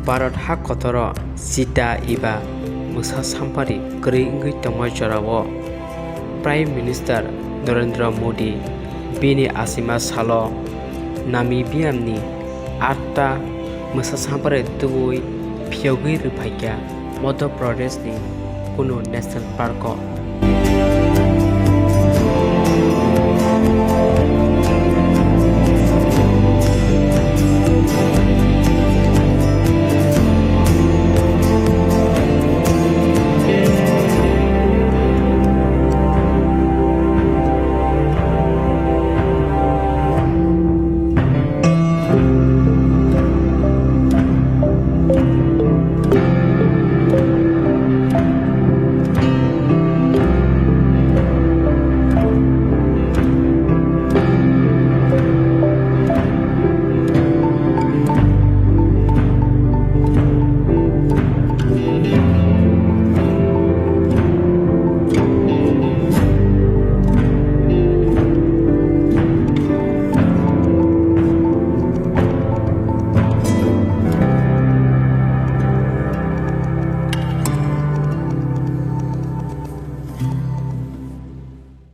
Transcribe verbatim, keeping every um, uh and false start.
Bharat ha kotoro cheetah eba mwsa sampari kwrwi wngwi tongma jorao Prime Minister Narendra Modi bini achima salo Namibia ni atta mwsa sampari tubui phiyogwi rwphaikha Madhya Pradesh ni Kuno National Park o.